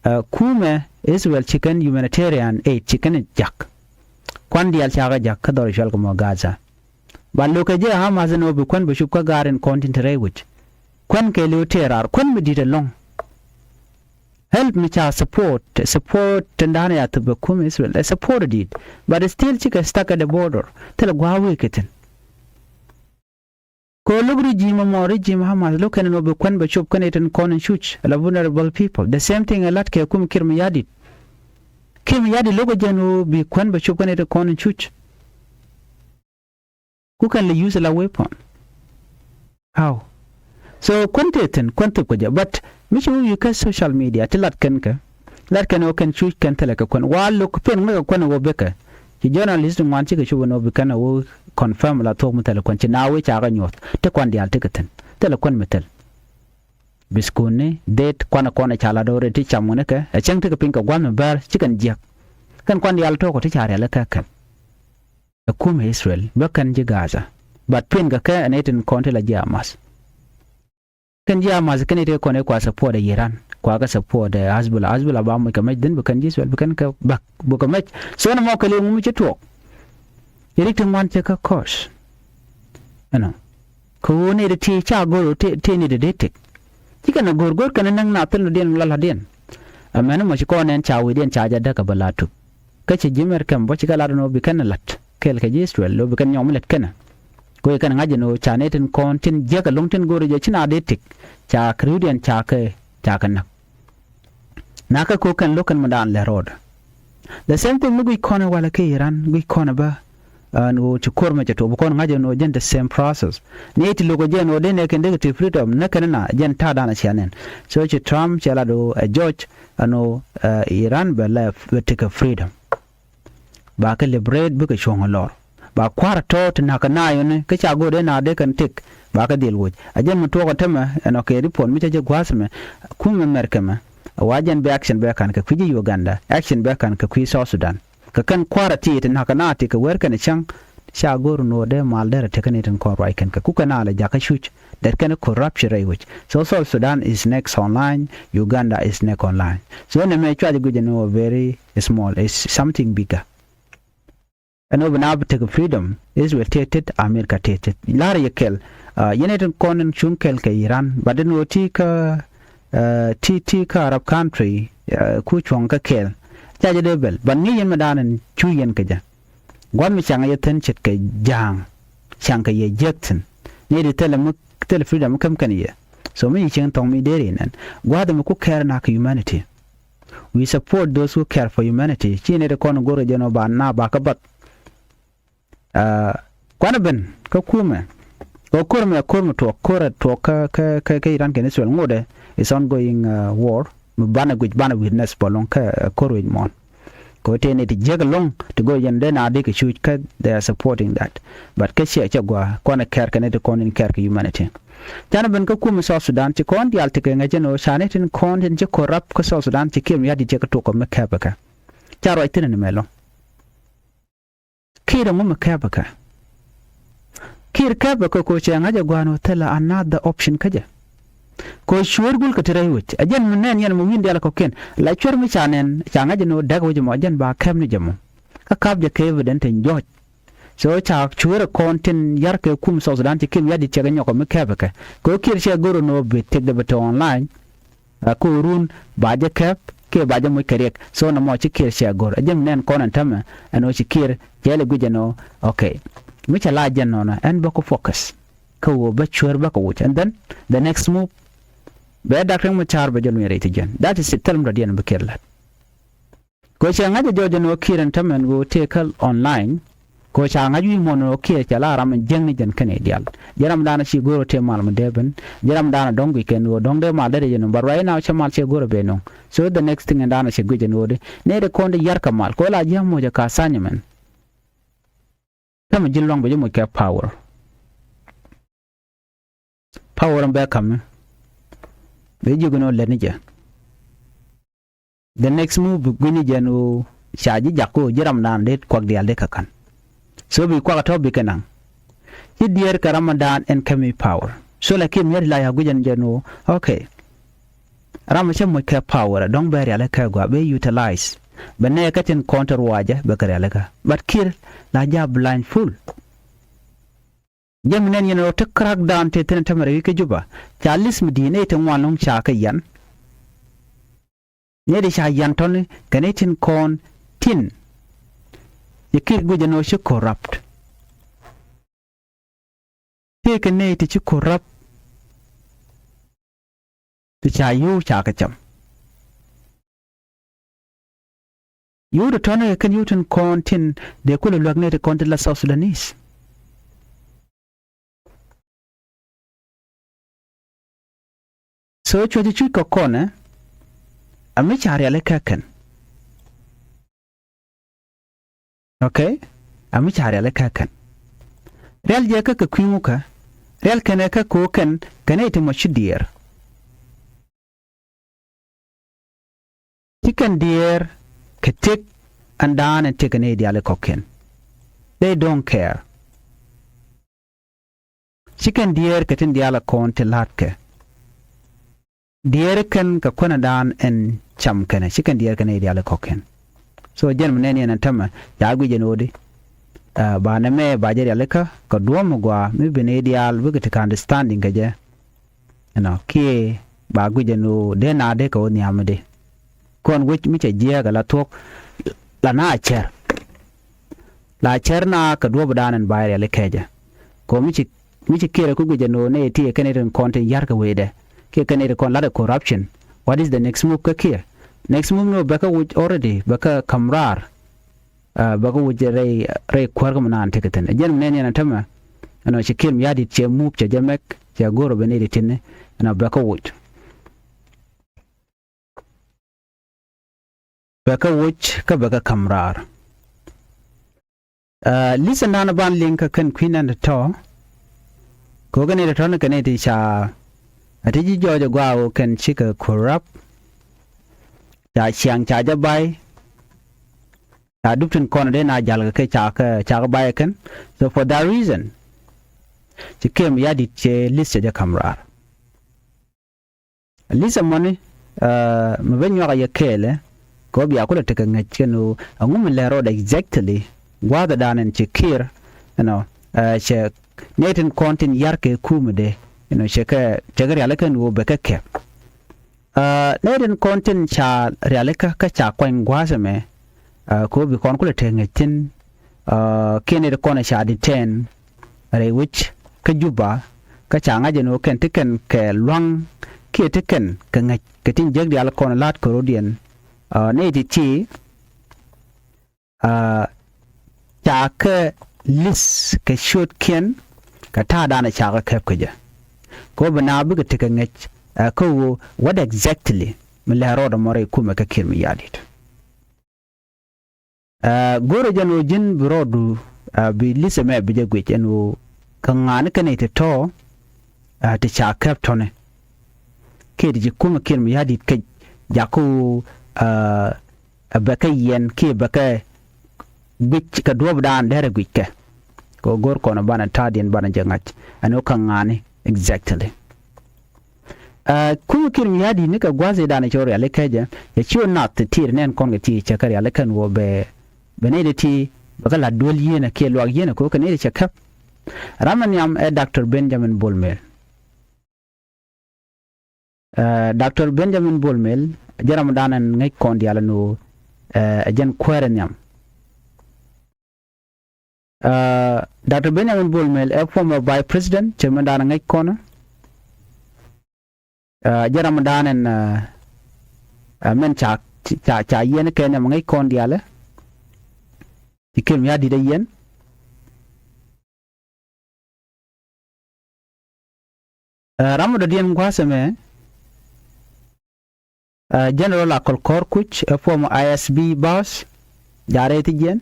Kumɛ Israel ci kɛn humanitarian aid ci kɛn jak. Kuan diaal cakɛ jak kä dhɔr cual kɛ mɔ Gaza. Ba lo̱kɛ jɛ Hamas ni wä bi kuän bɛ cup kä gaar in kɔn tin te rɛy wi̱c. Kuän kɛ li̱w tëë raar kuän mi di̱t ɛlɔ̱ŋ. Help mi ca support support tin da̱a̱n ya thop kɛ kumɛ Israel ɛ support di̱t. But still cikɛ stuck at the border thilɛ gua̱a̱ wëë kɛ thi̱n. Kɛ lo̱k regime ɛmɔ regime Hamas lo̱k kɛn ɛn ɣöö bi kuän bɛ cop kɛn itin kɔn in cuc ala vulnerable people. The same thing ɛ lat kɛ kum Kiir Mayardit. Kiir Mayardit lo̱k ɛ jɛn ɣöö bi kuän bɛ cop kɛn itin kɔn in cuc. Ku kɛn lɛ use ala weapon. How? So kuän tëë thi̱n kuän thop kɛ jɛ but mi ci wä wi̱i̱ kä social media ti lat kɛn kɛ. Lat kɛn ɣöö kɛn cuc kɛn thilɛ kɛ kuän wa lo̱k pen ŋäkɛ kuän ɣöö bekɛ. Ci journalist ŋuan cikɛ cop ɛn ɣöö bi kɛn ɣöö confirm la thuɔ̱k mi thilɛ kuän ci na wee cakɛ nyuɔ̱th ti kuan diaal tekɛ thi̱n thilɛ kuän mi thil. Biskuni det kuan kɔn ca la do̱ri ti cam ŋuni kɛ ɛ cäŋ tekɛ piny kɛ gua̱th mi bäär ci kɛn jiäk. Kɛn kuan diaal to̱k ti ca rial kɛ kɛn. Ɛ kumɛ Israel bä kɛn ji̱ Gaza. But pen kɛ kɛ ɛn itin kɔn ti la ji̱ Hamas. Kɛn ji̱ Hamas kɛn i̱ tëë kɔn i̱ kua support ɛ Iran kua kɛ support ɛ Hezbollah. Hezbollah ba muc kɛ mɛc dhin bi kɛn ji̱ Israel bi kɛn kɛ bak bukɛ mɛc. So ni mɔ kɛ liŋ mi ci tuɔɔk. I̱ rik ti ŋuan cɛ kä kɔs. Ɛnɔ kɛ ɣöö ni ti ti ca go̱r ti ti ni ti dee tik. Ci kɛn a go̱r go̱r kɛn a näŋ na thil ni diɛn mi la la̱tdiɛn. Ɛmɛn mɔ ci kɔn ɛn ca wi̱i̱diɛn ca jɛ däk a bä la tup. Kä ci ji̱ mɛr kɛm bä ci kɛ lat ɛn ɣöö bi kɛn a la̱t kɛɛl kɛ ji̱ Israel ɣöö bi kɛn nyɔk mi lät kɛn a. Kɛ ɣöö kɛn ŋa̱c ɛn ɣöö ca nɛy tin kɔn tin jiäk ɛlɔ̱ŋ tin go̱o̱r jɛ ci na dee tik ca kɛ ri̱wdiɛn ca kɛ ca kɛ näk. Nakä ko̱ kɛn lo̱k kɛn mi daan lɛ ro̱o̱dä. The same thing mi guic kɔn ɛ walɛ kɛ Iran guic kɔn ɛ bä. Ɛn ɣöö ci ko̱r mɛ cɛ tuɔɔk bi kɔn ŋa̱c ɛn ɣöö jɛn the same process. Ni ti lo̱k ɛ jɛn ɣöö dee nɛ kɛn dee kɛ ti freedom nɛ kɛn na jɛn ta̱a̱ daan ɛ cia nɛn. So ci Trump cɛ lat ɣöö ɛ George ɛn ɣöö Iran bɛ lɛ bɛ tekɛ freedom. Ba kɛ liberate bikɛ cuɔ̱ŋ ɛ lɔr ba kua̱r tɔ̱ ti na̱k kɛ naayɔni kä ca go̱o̱r dee na dee kɛn tëk. Ba kɛ dhil woc a jɛn mi tuɔɔk ɛ tämɛ ɛn ɔ kɛ report mi cä jɛ gua̱a̱th mɛ. Kumɛ Mɛrkɛ mɛ wa jɛn bɛ action bɛ ka̱n kɛ kui̱ ji̱ Uganda action bɛ ka̱n kɛ kui̱ South Sudan. Kɛ kɛn kua̱r a ti ti na̱k kɛ na ti kɛ wär kɛn cäŋ. Ca go̱o̱r nuɔɔr dee mal derɛ tekɛ ni tin kɔn ruac kɛn kɛ kukɛ na lɛ jakä cuc. That kɛn corruption rɛy wec. So South Sudan is next online, Uganda is next online. So nɛ mɛ cuac guic ni wä very small, is something bigger. Ɛn wä bi na bi tek freedom, Israel tëë tet, America tëë tet. Lar yɛ kɛl, yɛn ɛ tin kɔn in cuŋ kɛl kɛ Iran, but ɛn wä ti kä ti ti kä Arab country ku cuɔ̱ŋ kä kɛl. Ca jɛ dee bɛl, but ŋi̱i̱c yɛn mɛ daan in cu yɛn kɛ jɛ. Gua̱n mi caŋ yɛ thi̱n ce̱tkɛ ja̱a̱ŋ caŋkɛ yɛ jiäk thi̱n. Ni di thilɛ mi thilɛ freedom mi käm kɛn yɛ. So mi ci cieŋ thɔŋ mi deri nɛn gua̱a̱th mi ku care nak humanity. We support those who care for humanity. Ci ni di kɔn go̱r jɛ nɔ ba na ba kä bath. Kuan ben kä kumɛ. Kɛ ko̱r mɛ, ko̱r mɛ tuɔɔk, ko̱r ɛ tuɔɔk kä, kä, kä, kä Iran kɛnɛ Israel ŋotdɛ is ongoing, uh, war. Mi banɛ guic, banɛ witness bä loŋ kä, uh, ko̱r wec muɔ̱ɔ̱n. Kɛ ɣöö tëë ni ti jiäk ɛlɔ̱ŋ ti go̱o̱r yɛn dee na dee kɛ cuc kä they are supporting that. But kä ciɛ cɛ gua̱a̱ kɔn ɛ kɛɛr kɛ ni ti kɔn in kɛɛr kɛ humanity. Canɛ ben kä kumɛ South Sudan ci kɔn diaal ti kɛ ŋäc ɛn ɣöö ca ni tin kɔn tin ci corrupt kä South Sudan ci Kiir Mayardit cɛ kɛ tok kɛ mi kɛpɛ kɛ. Ca ruac thi̱n ɛn mɛ ɛlɔ̱ŋ. Kiir ɛŋu mi kɛpɛ kɛ? Kiir kɛpɛ kɛ kɛ ɣöö cɛ ŋa̱c ɛ gua̱a̱n ɣöö thilɛ another option kä jɛ. Kɛ ɣöö cueer gul kɛ ti rɛy wec. Ɛ jɛn mi nɛn yɛn mi wi̱n diaal kɔ̱kiɛn. La cueer mi ca nɛn ca ŋa̱c ɛn ɣöö däk wec ɛmɔ ɛ jɛn ba kɛp ni jɛ mɔ. Kä kap jɛ kɛ evidence tin jɔ̱ɔ̱c. So ca cueer ɛ kɔn tin yar kɛ kum South Sudan ci Kiir Mayardit cɛ kɛ nyɔk ɛ mi kɛpɛ kɛ. Kɛ ɣöö Kiir cɛ go̱r ɛn ɣöö bi tëkdɛ bi te online. A ko̱o̱run ba jɛ kɛp kiɛ ba jɛ moc kɛ riɛk. So nɔmɔ ci Kiir cɛ go̱r. Ɛ jɛn nɛn kɔn ɛn tämɛ ɛn ɣöö ci Kiir cɛ lɛ guic ɛn ɣöö, okay. Mi cɛ la jɛn nɔnɔ ɛn bä ku focus. Kä ɣöö bä cueer bä kɛ wuc. And then the next move, bɛ Dak Riek Machar bɛ jɛ luny rɛy ti jiɛn. That is it. Thil mi dɔ̱diɛn bi Kiir la̱t. Kɛ ɣöö cɛ ŋa̱c ɛ jɔɔc ɛn ɣöö Kiir ɛn tämɛ ɛn ɣöö tëë kä online. Kɛ ɣöö ca ŋa̱c wi̱i̱ muɔ̱ɔ̱n ɣöö Kiir cɛ la ram in jiäkni jɛn kɛnɛ diaal. Ji̱ ramdan ci go̱o̱r ɣöö tëë mal mi dee ben. Ji̱ ramdan dɔ̱ŋ guic kɛn ɣöö dɔ̱ŋ dee mal dee rɛy ɛn, but right now cɛ mal cɛ go̱o̱r ɛ ben nöŋ. So the next thing ɛn dan cɛ guic ɛn ɣöö di nɛy ti kɔn ti yar kɛ mal kɛ ɣöö la ji̱ amoc ɛ ka assignment. Tämɛ ji̱n luaŋ bɛ ji̱ moc kɛ power. Power in bɛ ka̱m mi bɛ jiök in ɣöö lät ni jɛ. The next move bi gui̱ny ni jɛ ɛn ɣöö ca ji̱ jak kä ɣöö ji̱ ramdan dee kuak diaal dee kɛ ka̱n. So bi kuak a tɔ̱ bikɛ naŋ. Ci diɛɛr kɛ ramdan ɛn kɛ mi power. So la Kiir Mayardit la ca guic ɛn jɛ ɛn ɣöö, okay. Ram cä moc kɛ power ɛ dɔ̱ŋ bɛ rialikä ɛ gɔaa, bɛ utilize. Bɛ nɛɛkä tin kɔn te ruacä bɛ kɛ rialikä. But Kiir la jɛ blindfold. Jɛ mi nɛn yɛn ɣöö te crackdown tëë thi̱n tämɛ rɛy wi̱c kä Juba. Ca list mi di̱i̱t nɛy ti ŋuan lo̱ŋ ca kɛ yian. Nɛy ti ca yian tɔ̱ni kɛ nɛy tin kɔn tin ci Kiir guic ɛn ɣöö ci corrupt. Tëëkɛ nɛy ti ci corrupt ti ca yio̱w ca kɛ cam. Yio̱w ti tɔ̱nɛ kɛn yio̱w tin kɔn tin dee kulɛ luäk nɛy ti kɔn tin la South Sudanese. So cuɔ̱c cuc kɛ kɔnɛ a mi ca rialikä kɛn. Okay. A mi ca rialikä kɛn. Rial jɛ kä kɛ kui̱ ŋukä. Rial kɛnɛ kä ko̱ kɛn kɛnɛ iti mɔ ci diɛɛr. Ci kɛn diɛɛr kɛ tëk ɛn da̱a̱n ɛn tëk kɛnɛ i̱ diaal ikɔ̱kiɛn. They don't care. Ci kɛn diɛɛr kɛ tin diaal ɛ kɔn ti la̱tkɛ. Diɛɛr kɛn kɛ kuänɛ daan ɛn cam kɛnɛ ci kɛn diɛɛr kɛn i̱ diaal ikɔ̱kiɛn. So jɛn mi nɛn yɛn ɛn tämɛ ca guic ɛn ɣöödi. Ba nɛmɛ ba jɛ rialikä kɛ duɔ̱ɔ̱m mi gɔaa mi bi ni diaal bikɛ ti kɛ understanding kɛ jɛ. Ɛnɔ kiɛ ba guic ɛn ɣöö dee na dee kɛ ɣöö nhiamdi. Kɔn wec mi cɛ jiɛɛk ala thuɔ̱k la na cɛr. La cɛr na kɛ duɔ̱ɔ̱p daan ɛn ba rialikä jɛ. Kɛ ɣöö mi ci mi ci Kiir ɛ ku guic ɛn ɣöö nɛy ti ɛ kɛn i̱ rin kɔn tin ya̱r kɛ wecdɛ kiɛ kɛn i̱ rin kɔn la̱t ɛ corruption. What is the next move kä Kiir? Next move ni ɣöö bɛ kä wuc already bɛ kä ka̱m raar. Bɛ kä wuc rɛy rɛy kuäär kä mi naan tekɛ thi̱n ɛ jɛn mi nɛn yɛn ɛ tämɛ. Ɛnɔ ci Kiir mi ya̱r di̱t cɛ move cɛ jɛ mɛk cɛ go̱o̱r ɛ ben i̱ ri ti̱n ɛnɔ bɛ kä wuc. Bɛ kä wuc kä bɛ kä ka̱m raar. Listen dan ban liŋ kä kɛn kui̱ nɛn tɔ̱. Kɛ ɣöö kɛn i̱ tɔ̱ ni kɛn i̱ ti ca a ti ji̱ jɔɔc ɛ gɔaa ɣöö kɛn cikɛ corrupt. Ca ciaŋ ca jɛ bay. Ca dup tin kɔn dee na jal kɛ ca kɛ ca kɛ bay ɛ kɛn. So for that reason ci Kiir mi ya̱r di̱t cɛ list cɛ jɛ ka̱m raar. List ɛmɔni mi ben nyuak a yɛ kɛɛlɛ kɛ ɣöö bia kulɛ tekɛ ŋäc kɛn ɣöö ɛŋu mi lɛ rɔɔdɛ exactly gua̱a̱th ɛ da̱a̱n ɛn ci Kiir ɛnɔ cɛ nɛy tin kɔn tin ya̱r kɛ kuumɛ dee ɛnɔ cɛ kɛ cɛ kɛ rialikä ɛn ɣöö bɛ kɛ kɛp. Nɛy tin kɔn tin ca rialikä kä ca kuany gua̱a̱th ɛmɛ kɛ ɣöö bi kɔn kulɛ tekɛ ŋäc thi̱n. Kiɛ nɛy ti kɔn ca detain rɛy wec kä Juba kä ca ŋa̱c ɛn ɣöö kɛn ti kɛn kɛ lua̱ŋ kiɛ ti kɛn kɛ ŋäc kɛ tin jiäk diaal kɔn la̱t kɛ ro̱diɛn. Nɛy ti ti ca kɛ list kɛ ciötkiɛn kɛ ta̱a̱ da̱a̱n ɛ cakä käp kä jɛ. Kɛ ɣöö bi naath bikɛ tekɛ ŋäc ɛ kä ɣöö what exactly mi lɛ rɔɔdɛ mɔ rɛy kumɛ kä Kiir Mayardit. Ɛ, go̱rɛ jɛn ɣöö ji̱n bi rɔɔdu, ɛ, bi li̱th ɛmɛ bi jɛ guic ɛn ɣöö kä ŋa̱a̱ni kɛn i̱ ti tɔ̱, ɛ, ti ca käp tɔ̱ni. Kiɛ ti ci kumɛ Kiir Mayardit kɛ jakä ɣöö, ɛ, ɛ bɛ kɛ yiɛn kiɛ bɛ kɛ guic kɛ duɔ̱ɔ̱pdan derɛ guic kɛ. Kɛ ɣöö go̱r kɔn banɛ ta̱a̱diɛn banɛ jɛ ŋa̱c ɛn ɣöö kä ŋa̱a̱ni exactly. Ɛ, kumɛ Kiir Mayardit ni kɛ gua̱th i̱ danɛ cɛ rialikä jɛ, cɛ ci ɣöö nath ti ti̱i̱r nɛn kɔn kɛ ti cɛ kɛ rialikä ɛn ɣöö bɛ, bɛ nɛy ti ti bɛ kɛ la̱t duel yieenä kiɛ luak yieenä kɛ ɣöö kɛ nɛy ti cɛ käp. Ram mi nhiam ɛ Doctor Benjamin Bol Mel. Ɛ, Doctor Benjamin Bol Mel, jɛ ram danɛ ŋäc kɔn diaal ɛn ɣöö, ɛ, ɛ jɛn kuäärɛ nhiam. Ɛ, Doctor Benjamin Bol Mel ɛ former vice president, cɛ mɛn da̱a̱n ŋäc kɔn. Ɛ, jɛ ram da̱a̱n ɛn, ɛ, ɛ, mɛn ca, ca, ca yiɛn kɛ nhiam ŋäc kɔn diaalɛ. Ci Kiir Mayardit ɛ yiɛn. Ɛ, ram mi dɔ̱diɛn gua̱a̱th ɛmɛ, ɛ, General Akol Kɔr Kuc, ɛ former I S B boss, jaarɛ ti jiɛn.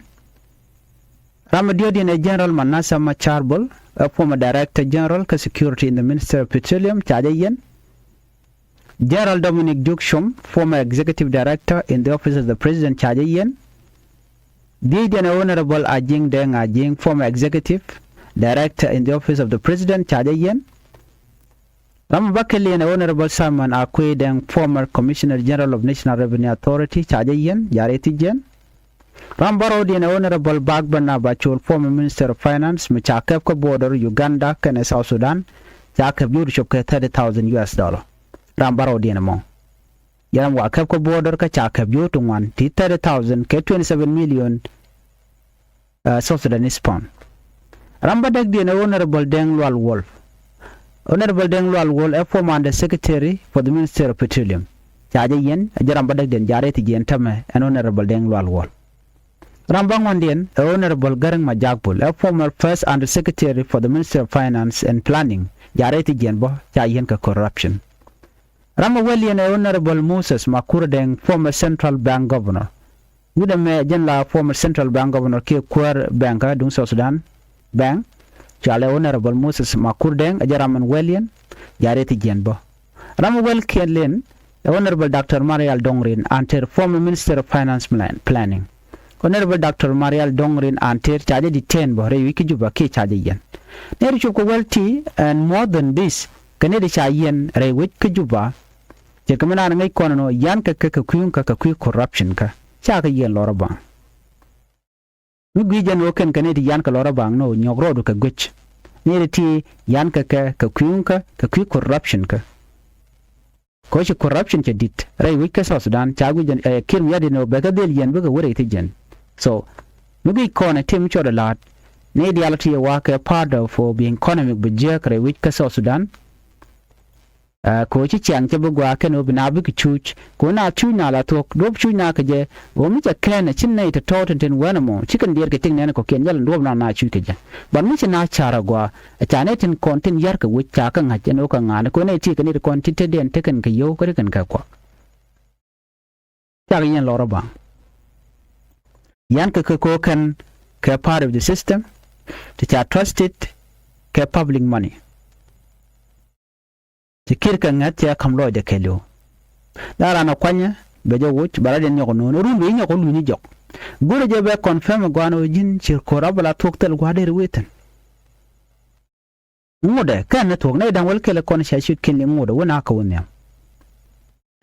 Ram mi diɔ̱ɔ̱diɛn ɛ General Manasseh Machar Bol, ɛ former Director General kä Security in the Ministry of Petroleum, ca jɛ yiɛn. General Dominic Duke Chom, former Executive Director in the Office of the President, ca jɛ yiɛn. Dhiecdiɛn ɛ Honorable Ajiŋ Deng Ajiŋ, former Executive Director in the Office of the President, ca jɛ yiɛn. Ram mi bäkɛliɛn ɛ Honorable Simon Akwei Deng, former Commissioner General of National Revenue Authority, ca jɛ yiɛn, jaarɛ ti jiɛn. Ram bärɔwdiɛn ɛ Honorable Bak Barnaba Col, former Minister of Finance, mi ca käp kä border Uganda kɛnɛ South Sudan, ca käp jiöt cop kɛ thirty thousand U S dollar. Ram bärɔwdiɛn ɛmɔ. Jɛ ram wa käp kä border kä ca käp jiöt ti ŋuan ti thirty thousand kɛ twenty seven million, ɛ, South Sudanese pound. Ram bädäkdiɛn ɛ Honorable Deng Lual Wolf. Honorable Deng Lual Wolf ɛ former Under Secretary for the Ministry of Petroleum. Ca jɛ yiɛn, ɛ jɛ ram bädäkdiɛn, jaarɛ ti jiɛn täämɛ ɛn Honorable Deng Lual Wolf. Ram bäŋuandiɛn ɛ Honorable Garang Majak Bol, ɛ former First Under Secretary for the Ministry of Finance and Planning, jaarɛ ti jiɛn bä, ca yiɛn kɛ corruption. Ram mi wäliɛn ɛ Honorable Moses Makur Deng, former Central Bank Governor. Wi̱cdɛ mɛ jɛn la former Central Bank Governor kiɛ kuäär bank kä duŋ South Sudan Bank, cɔalɛ Honorable Moses Makur Deng, ɛ jɛ ram min wäliɛn, jaarɛ ti jiɛn bä. Ram mi wäliɛn ɛ Honorable Doctor Marial Dongrin Anter, former Minister of Finance Plan-, Planning. Honorable Doctor Marial Dongrin Anter ca jɛ detain bä rɛy wi̱c kä Juba kiɛ ca jɛ yiɛn. Nɛy ti cop kɛ wäl ti, and more than this, kɛ nɛy ti ca yiɛn rɛy wi̱c kä Juba, cɛ kɛ mi naan ŋäc kɔn ɛn ɣöö yian kɛ kɛ kɛ kui̱ kä kɛ kui̱ corruption kä. Ca kɛ yiɛn lɔrä baŋ. Mi gui̱c jɛn ɣöö kɛn kɛ nɛy ti yian kɛ lɔrä baŋ ni ɣöö nyɔk rɔɔdu kɛ guic. Nɛy ti ti yian kɛ kɛ kɛ kui̱ kä kɛ kui̱ corruption kä. Kɛ ɣöö ci corruption cɛ di̱t rɛy wi̱c kä South Sudan, ca guic jɛn, ɛ, Kiir Mayardit ni ɣöö bɛ kɛ dhil yiɛn bikɛ wä rɛy ti jɛn. So mi guic kɔn ɛ tim cɔɔdɛ la̱a̱t, nɛy diaal ti ɛ wa kɛ part of, uh, bi economic bi jiääk rɛy wi̱c kä South Sudan. Ɛ, kɛ ɣöö ci ciaŋ cɛ bi gɔaa kɛn ɣöö bi naath bikɛ cuuc. Kɛ ɣöö naath cuuc naath la thuɔ̱k, duɔ̱ɔ̱p cuuc naath kɛ jɛ. Ɣöö mi cɛ kɛn ɛ ci nɛy tɔ̱tɔ̱ tin tin wänɛ mɔ, ci kɛn diɛɛr kɛ tik nɛɛni kɔ̱kiɛn, jɛn duɔ̱ɔ̱p naath naath cuuc kɛ jɛ. But mi ci naath ca̱r ɛ gɔaa, ɛ ca nɛy tin kɔn tin ya̱r kɛ wec ca kɛ ŋa̱c ɛn ɣöö kɛ ŋa̱a̱ni, kɛ ɣöö nɛy ti kɛ nɛy ti kɔn tin te diɛn te kɛn kɛ yio̱w kä te kɛn kɛ kuak. Cak yɛn lɔrä baŋ. Yian kɛ kɛ kɛ ɣöö kɛn kɛ part of the system, ti ca trusted kɛ public money. Ci Kiir kɛ ŋäth cɛ ka̱m lɔcdɛ kɛɛliw. La ran a kuanyä bɛ jɛ woc, ba rɔ̱diɛn nyɔk ɛ no̱o̱ŋ run bɛ ji̱ nyɔk ɛ luny ji̱ jɔk. Go̱rɛ jɛ bɛ confirm ɛ gɔaa ɛn ɣöö ji̱n ci ko̱r rap ala thuɔ̱k thil gua̱a̱th deri wee thi̱n. Ŋotdɛ kɛn ni thuɔ̱k nɛy da̱ŋ wäl kɛl ɛ kɔn ca ciöt kiɛn liŋ ŋotdɛ wä na kä wä nhiam.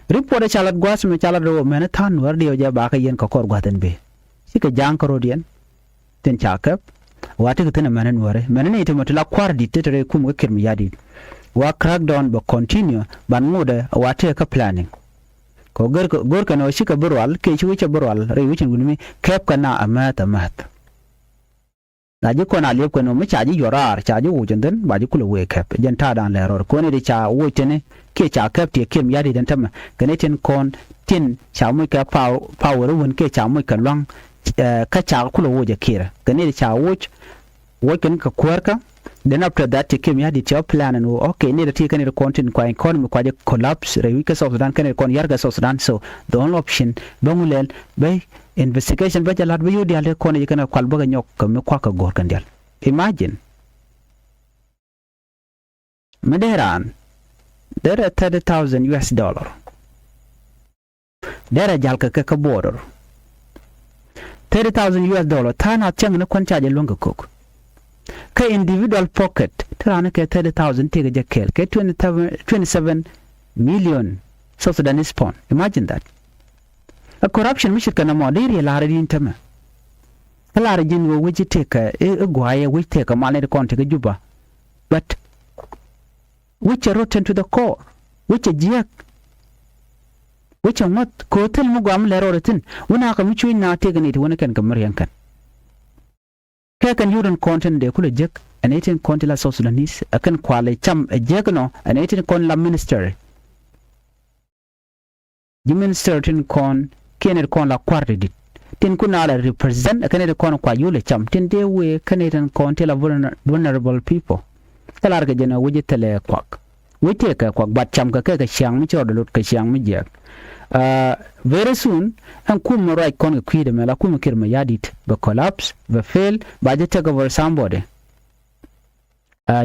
Report ɛ ca lat gua̱a̱th mi ca lat rɛw ɛ mɛn ɛ tha̱a̱ŋ Nuäär diɛw jɛ bakɛ yɛn kɛ kɔr gua̱a̱th ɛn bëë. Cikɛ ja̱a̱ŋ kä rɔ̱diɛn. Tin ca käp. Wa tekɛ thi̱n ɛ mɛn ɛ Nuääri. Mɛn ɛ nɛy ti mɔ ti la kua̱r di̱t ti te rɛy kum kä Kiir Mayardit. Wa crackdown bɛ continue ban ŋotdɛ wa tekɛ kä planning. Kɛ go̱r, go̱rkɛ nɔ cikɛ bi rual kiɛ ci wecɛ bi rual rɛy wecin wi̱n mi käp kɛ na amäth amäth. Na ji̱ kɔn a liɛp kɛn ɣöö mi ca ji̱ yuɔr raar ca ji̱ woc ɛn dhän ba ji̱ kulɛ wee kɛp. Jɛn ta̱a̱dan lɛ rɔɔd kɔn i̱ di ca woc teni kiɛ ca kɛp tiɛ kiɛm ya̱t i̱ den tämɛ kɛn i̱ tin kɔn tin ca moc kɛ power i̱ wän kiɛ ca moc kɛ lua̱ŋ. Kä ca kulɛ woc ɛ kiɛrɛ kɛn i̱ di ca woc. Wuɔc kɛn kɛ kuäärkä. Then after that cɛ Kiir Mayardit cɛ plan ɛn ɣöö, okay, ni rɛ ti kɛn rɛ kɔn tin kua economy kua jɛ collapse rɛy wi̱c kä South Sudan, kɛn rɛ kɔn yar kɛ South Sudan. So the only option bä ŋu lɛl bä investigation bä jɛ la̱t bä yo̱o̱ diaal dee kɔn i̱ kɛn kɛ kual bä kɛ nyɔk kɛ mi kuak kɛ go̱o̱r kɛn diaal. Imagine. Mi dee raan derɛ thirty thousand U S dollar. Derɛ jal kɛ kɛ kä border. Thirty thousand U S dollar tha̱a̱ŋ nath cäŋ ni kuän ca jɛ luäŋ kɛ kok. Kä individual pocket ti raan kɛ thirty thousand tëëkɛ jɛ kɛɛl kɛ twenty seven, twenty seven million South Sudanese pound. Imagine that. A corruption mi ce̱tkɛ nɔmɔ dee riɛ la̱rä di̱n tämɛ. Kä la̱rä ji̱n ɣöö wec i̱ tëëkɛ i̱ gua̱a̱yɛ wec tëëkɛ mal ni ti kɔn tëëkɛ Juba. But wec cɛ rotten to the core. Wec cɛ jiääk. Wec cɛ ŋuɔ̱th kɛ ɣöö thil mi guam lɛ rɔɔdɛ thi̱n. Wun a kɛ mi cuec na tëëkɛ ni ti wun kɛn kɛ mi riɛŋ kɛn. Kɛ kɛn yut ɛn kɔn tin dee kulɛ jek ɛn itin kɔn ti la South Sudanese ɛ kɛn kualɛ cam ɛ jek nɔ ɛn itin kɔn la minister. Ji̱ minister tin kɔn kiɛn it kɔn la kua̱r ti dit tin kun a la represent ɛ kɛn it kɔn kua yulɛ cam tin dee wee kɛn itin kɔn ti la vulner-, vulnerable people. Thil ar kɛ jɛn ɛ wi̱c thilɛ kuak. Wi̱c tëëkɛ kuak, but camkɛ kɛ kɛ ciaŋ mi ci rɔɔdɛ lot kɛ ciaŋ mi jiɛk. Very soon ɛn kumɛ ruac kɔn kɛ kui̱dɛ mɛ la kumɛ Kiir Mayardit bɛ collapse, bɛ fail, ba jɛ take over somebody.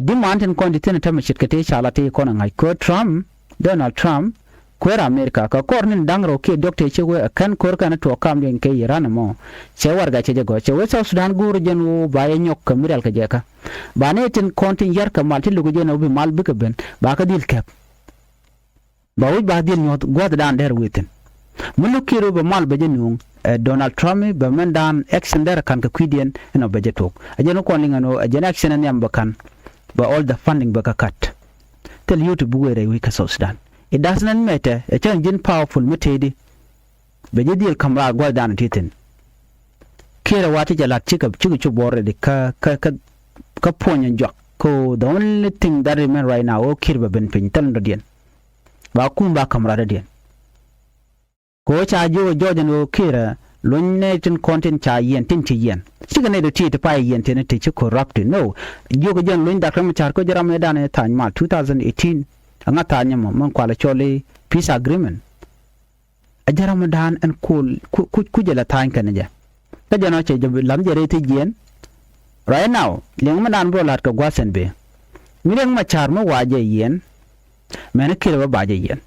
Di man tin kɔn ti thi̱n tämɛ ce̱tkɛ tëë ca la tëë kɔn ɛ ŋa̱c köör Trump, Donald Trump, kueer America kɛ kɔr ni̱n da̱ŋ rɛw kiɛ diɔ̱k tëë cik wee ɛ kɛn köör kɛn tuɔɔk kamdiɛn kɛ Iran ɛmɔ. Cɛ warɛga cɛ jɛ gɔ̱r cɛ wee South Sudan go̱o̱r jɛn ɣöö ba yɛ nyɔk kɛ mi rial kɛ jɛ kä. Ba nɛy tin kɔn tin yar kɛ mal ti luk jɛn ɛ wä bi mal bikɛ ben ba kä dhil kɛp. Ba wi̱c ba dhil nyuɔ̱th gua̱thdan dɛr wi̱i̱ thi̱n. Mi luk Kiir wä bɛ mal bɛ jɛ nuŋ ɛ Donald Trump i̱ bɛ mɛndan action dɛr ka̱n kɛ kui̱diɛn ɛn ɔ bɛ jɛ tok. Ɛ jɛn wä kɔn liŋ ɛn ɣöö ɛ jɛn action ɛ nhiam bɛ ka̱n bɛ all the funding bɛ kɛ cut. Thil yio̱w ti buk wee rɛy wi̱c kä South Sudan. It does not matter ɛ cä ji̱n powerful mi tëëdi. Bɛ ji̱ dhil ka̱m raar gua̱thdan ti thi̱n. Kiir ɛ wa ti jɛ la̱t cikɛ cikɛ cop already kä kä kä kä puɔ̱ny ɛn juak. Ko the only thing that remain right now ɣöö Kiir bɛ ben piny thil ni dɔ̱diɛn. Ba kum ba ka̱m raar dɔ̱diɛn. Ko ca jiök ɛ jɔɔc ɛn ɣöö Kiir ɛ luny nɛy tin kɔn tin ca yiɛn tin ci yiɛn. Cikɛ nɛy dɔ̱ ti ti pay yiɛn tin ti ci corrupt no. Jiök ɛ jɛn luny Doctor Machar kä jɛ ram ëëdan ɛ tha̱a̱ny mal two thousand eighteen. Ɛŋa tha̱a̱ny ɛmɔ mɛn kualɛ cɔl i̱ peace agreement. Ɛ jɛ ram ëëdan ɛn kuɔl ku ku ku jɛ lɛ tha̱a̱ny kɛn jɛ. Kä jɛ nɔ cɛ jɛ la̱th jɛ rɛy thiec yiɛn. Right now liɛŋ mi naan bi rɔ la̱t kɛ gua̱th ɛn bëë. Mi Riek Machar mi wa jɛ yiɛn. Mɛn Kiir bä ba jɛ yiɛn.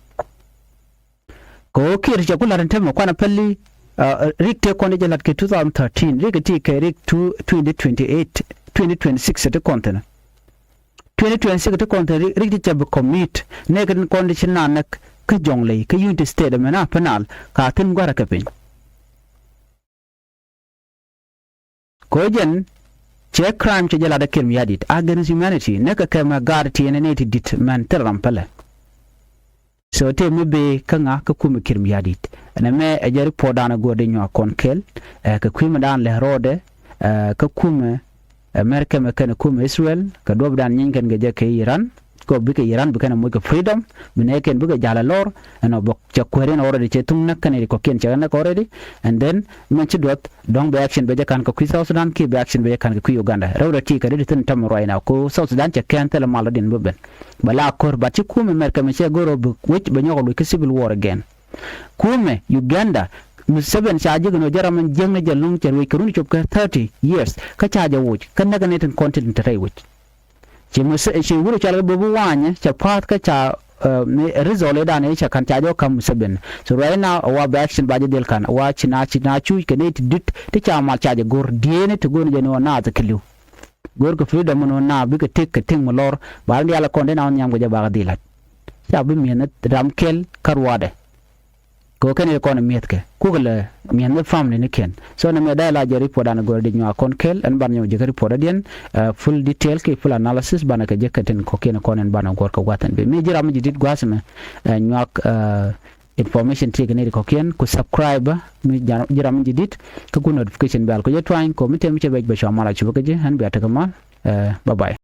Kɛ ɣöö Kiir cɛ ku la̱t ɛn tɛmɛ kuanɛ päli. Rik tëë kɔn jɛ la̱t kɛ two thousand thirteen, rik ti kɛ rik two twenty twenty eight, twenty twenty six ti kɔn thi̱n. Twenty twenty six ti kɔn thi̱n rik ti cɛ bi commit nɛɛkɛ tin kɔn ti ci naan näk kä Jɔŋley kä Unity State ɛmɛn a Upper Nile ka thi̱n gua̱rä kɛ piny. Kɛ ɣöö jɛn cɛ crime cɛ jɛ lat ɛ Kiir Mayardit against humanity nɛkɛ kɛ mɛ gaat tiɛɛni nɛy ti di̱t mɛn thil ram pälɛ. So tëë mi bëë kä ŋa kä kumɛ Kiir Mayardit. Ɛn ɛmɛ ɛ jɛ report dan ɛ guɔ̱ɔ̱r di nyuak kɔn kɛl ɛ kɛ kui̱ mi dan lɛ rɔɔdɛ ɛ kä kumɛ America mɛ kɛn kumɛ Israel kɛ duɔp dan nyiny kɛn kɛ jɛ kɛ Iran. Kɔ bikɛ Iran bikɛn ɛ moc kɛ freedom mi nɛ kɛn bikɛ jal ɛ lɔr. Ɛn ɔ bä cɛ kuɛɛr in already cɛ thuŋ näk kɛn ɛ kɔkiɛn cɛ näk already. And then mɛn ci duɔth dɔ̱ŋ bɛ action bɛ jɛ ka̱n kɛ kui̱ South Sudan kiɛ bɛ action bɛ jɛ ka̱n kɛ kui̱ Uganda rɛw rɛ ti kɛ ri ti thi̱n tämɛ ruac na ko South Sudan cɛ kɛn thilɛ mal rɔ din bä ben. Bɛ la ko̱r bat ci kumɛ America mɛ cɛ go̱r ɔ bi wec bɛ nyɔk ɔ luc kä civil war again. Kumɛ Uganda Museveni ca ji̱ kɛ nɔ jɛ ram ɛn jiäkni jɛ luŋ cɛ ruec kɛ run cop kɛ thirty years kä ca jɛ woc kä näk ni tin kɔn tin te rɛy wec. Ci Muse ci wuri cɔal kɛ bi bi wa̱a̱nyɛ cɛ pa̱a̱th kä ca mi result idan i̱ cɛ ka̱n ca jɛ wä ka̱m Museveni. So right now a wa bɛ action ba jɛ dhil ka̱n a wa ci na ci na cuc kɛ ni ti dit ti ca mal ca jɛ go̱r dieni ti go̱n jɛ ni wä naath kiliw. Go̱r kɛ freedom ni wä naath bikɛ tëk kɛ tëk mi lɔr ba ri dial kɔn den a wä nhiam kɛ jɛ ba kɛ dhil la̱t. Ca bi mi̱eth ni ram kɛl kä ruaadɛ. Kɛ ɣöö kɛn i̱ kɔn ɛ mi̱ethkɛ kukɛ lɛ mi̱eth ni family ni kɛn. So nɛ mɛ dee la jɛ report an gɔr di nyuak kɔn kel ɛn ban nyɔk ji̱ kä report adiɛn full detail kɛ full analysis banɛ kɛ jɛ kɛ tin kɔkiɛn kɔn ɛn banɛ gɔr kɛ gua̱th ɛn bi mi ji̱ ram mi ji̱ dit gua̱th mɛ nyuak information ti kɛ ni di kɔkiɛn ku subscribe mi ji̱ ram mi ji̱ dit kä ku notification bell ku jɛ tuany kɔ mi tɛm cɛ bɛc bɛ cua mal a cupä kä ji̱ ɛn bia tekɛ mal. Bye bye.